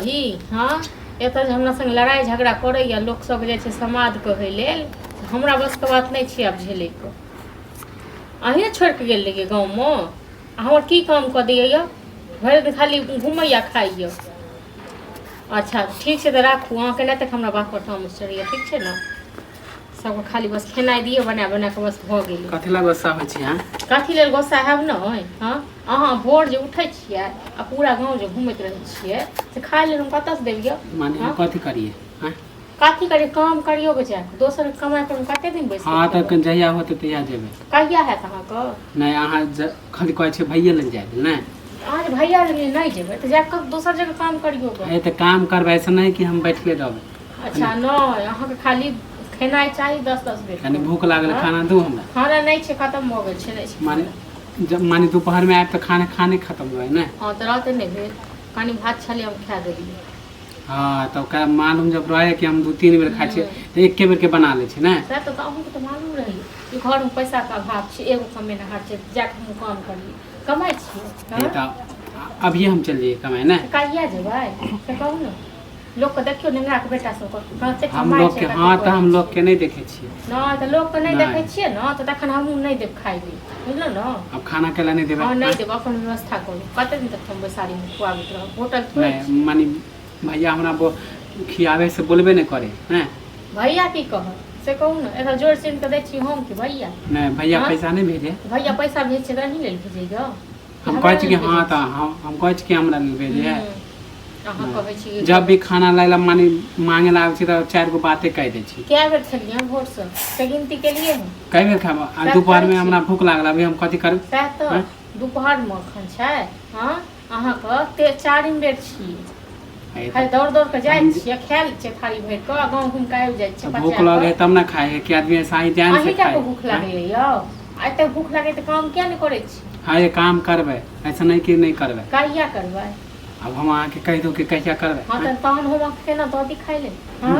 कही। हँ, एतऽ जे हमरा संग लड़ाइ झगड़ा करैए, लोक सब जाइ छै समाद कहै लेल, हमरा बसके बात नहि छै आब झेलैके। अहीँ ने छोड़ि कऽ गेल रहियै गाँवमे, आ हमर की काम कऽ दैए यौ? भरि दिन खाली घुमैए खाइए। अच्छा ठीक छै, तऽ राखू अहाँके, नहि तक हमरा बाप पर तामस चढ़ैए। ठीक छै ने? सबके खाली बस खेनाइ दियौ बना बना कऽ, बस भऽ गेलै। कथी लए गुस्सा होइ छी अहाँ? कथी लेल गुस्सा हैब ने? हँ, अहाँ भोर जे उठै छियै आ पूरा गाँव जे घुमैत रहै छियै, से खाय लेल हम कतऽसँ देबियौ? माने हम कथी करियै? आँय? कथी करियै? काम करियौ बचाके, दोसर कमाइ पर कते दिन बैस? हँ, तऽ जहिया होतै तहिया जेबै। कहिया हैत अहाँके? नहि, अहाँ खाली कहै छियै भैये लग जाय लेल, नहि? अहाँ जे भैया लग नहि जेबै तऽ जाकऽ दोसर जगह काम करियौ गऽ। हे, तऽ काम करबै, ऐसा नहि कि हम बैठले रहबै। अच्छा, नहि, अहाँके खाली खेनाइ चाही 10-10 बेर। कनि भूख लागल। हँ? खाना दू हमरा। खाना नहि छै, खतम भऽ गेल छै, नहि छै। माने जब माने दोपहरमे आयब तऽ खाना खाने खतम भऽ ने? हँ, तऽ रहते नहि भेल, कनि भात छलै, हम खा देलियै। हँ, तऽ ओकरा मालूम जब रहै कि हम 2-3 बेर खाइ छियै तऽ एके बेरके बना लै छी ने। सएह तऽ, अहूँके तऽ मालूम रहै कि घरमे पैसाके अभाव छै, एगो कमेनहार छै, जाकऽ हमहूँ काम करियै, कमाइ छियै। हे। हँ? तऽ अभिये हम चलि जइयै कमाइ ने? तऽ कहिया जेबै से कहू ने। लोकके देखियौ, नेंगराके बेटा सबके कते हम कमाइ लोकके छै, कते हँ, तऽ करै हम छै। लोकके नहि देखै छियै। नहि तऽ लोकके नहि नहि। देखै छियै ने, तऽ तखन हमहूँ नहि देब खाइ लेल, बुझलहुँ ने? आब खाना केला नहि देबै? हँ, नहि देब। अपन व्यवस्था करू। कते दिन तक हम बैसारीमे खुआबैत रहब? होटल थोड़े नहि छै। माने भैया हमरा खियाबै से बोलबे नहि करे हैं। भैया की कहत से कहू ने। एतऽ जोर चिन्ह कऽ दै छी हम कि भैया? नहि, भैया हँ? पैसा नहि भेजे। भैया पैसा भेज छै तऽ अहीं लेल भेजैए? हम कहै छी कि हँ, तऽ हम कहै छी कि हमरा लेल भेजे है। अहाँ कहै छी। जब भी खाना लै ला माने मांगे ला आबै छी तऽ चारि गो बाते कहि दै छी। कए बेर खेलियै हम भोरसँ से गिनती केलियै हन? कई बेर खाब आ सएह दोपहरमे कहै छी। हमरा भूख लागल, अभी हम कथी करब? सएह तऽ। हँ? दुपहरमे एखन छै। हँ, अहाँके ते चारिम बेर छी। हे। खाली दौड़ दौड़ कऽ जाइ हम छियै, खा लै छियै थारी भरि कऽ आ गाँव घुमि कऽ आबि जाइ छियै। तऽ भूख पचा लगे कऽ तब ने खाइ है कि आदमी ऐसा ही जान से अहीं खाइ? टाके भूख लागैए यौ? आ एते भूख लागै तऽ काम किया नहि करै छी? हँ, ये काम करबै, ऐसा नहि कि नहि करबै। कहिया करबै? आब हम अहाँके कहि दू कि कहिया करबै? हँ, तऽ तहन हम अहाँके केना दऽ दी खाइ लेल? हँ,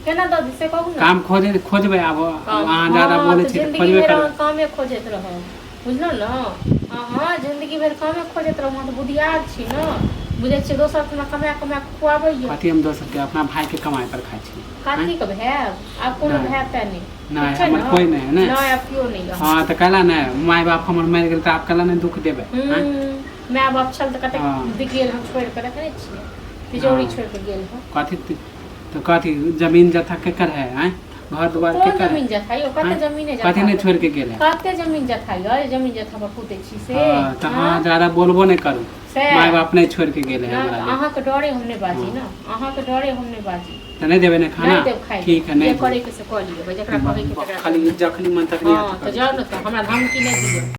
केना दऽ दी से कहू ने। काम खोजे खोजबै आब। काम अहाँ ज्यादा हँ बोलै तऽ छी तऽ जिन्दगी खोजबे भरि करबै। अहाँ कामे खोजैत रहब, बुझलहुँ ने? अहाँ जिन्दगी भरि कामे खोजैत रहब। अहाँ तऽ बुधियार छी ने, बुझै छियै दोसर ठमा कमा कमा कऽ खुआबैए। कथी हम दोसरके? अपना भाइके कमाइ पर खाइ छी। कथीके भाय? आब कोनो नहि। भाय ताय नहि। नहि। ठीक छै हमर ने? कोइ नहि है ने। नहि, आब केओ नहि यऽ। हँ, तऽ कैला नहि? माय बाप हमर मरि गेल तऽ आब कैला नहि दुःख देबै? आँय? माय बाप छल तऽ कतेक गेल हम छोड़ि कऽ, देखने छियै तिजौरी छोड़ि कऽ गेल हम। कथी तऽ कथी जमीन जथा केकर है? आँय, घर दुआर कोन केकर है? जमीन जथा यौ? कते आँय? जमीने कथी जथा नहि छोड़ि के गेल है? कते जमीन जथा यौ? जमीन जथा पर कुदै छी से? हँ, तऽ हँ? अहाँ ज्यादा बोलबो नहि करू। से माय बाप नहि छोड़ि के गेल है नहि हमरा तऽ लेल। अहाँके डरे हम नहि बाजी ने, अहाँके डरे हम नहि बाजी। तऽ नहि देबै ने खाना? नहि देब खाइ। ठीक है, जे नहि देबै। करैके से कऽ लिअ, जकरा कहैके तकरा। खाली जखनी मन तखनी हँ, तऽ जाउ ने, तऽ हमरा धमकी नहि दिअ।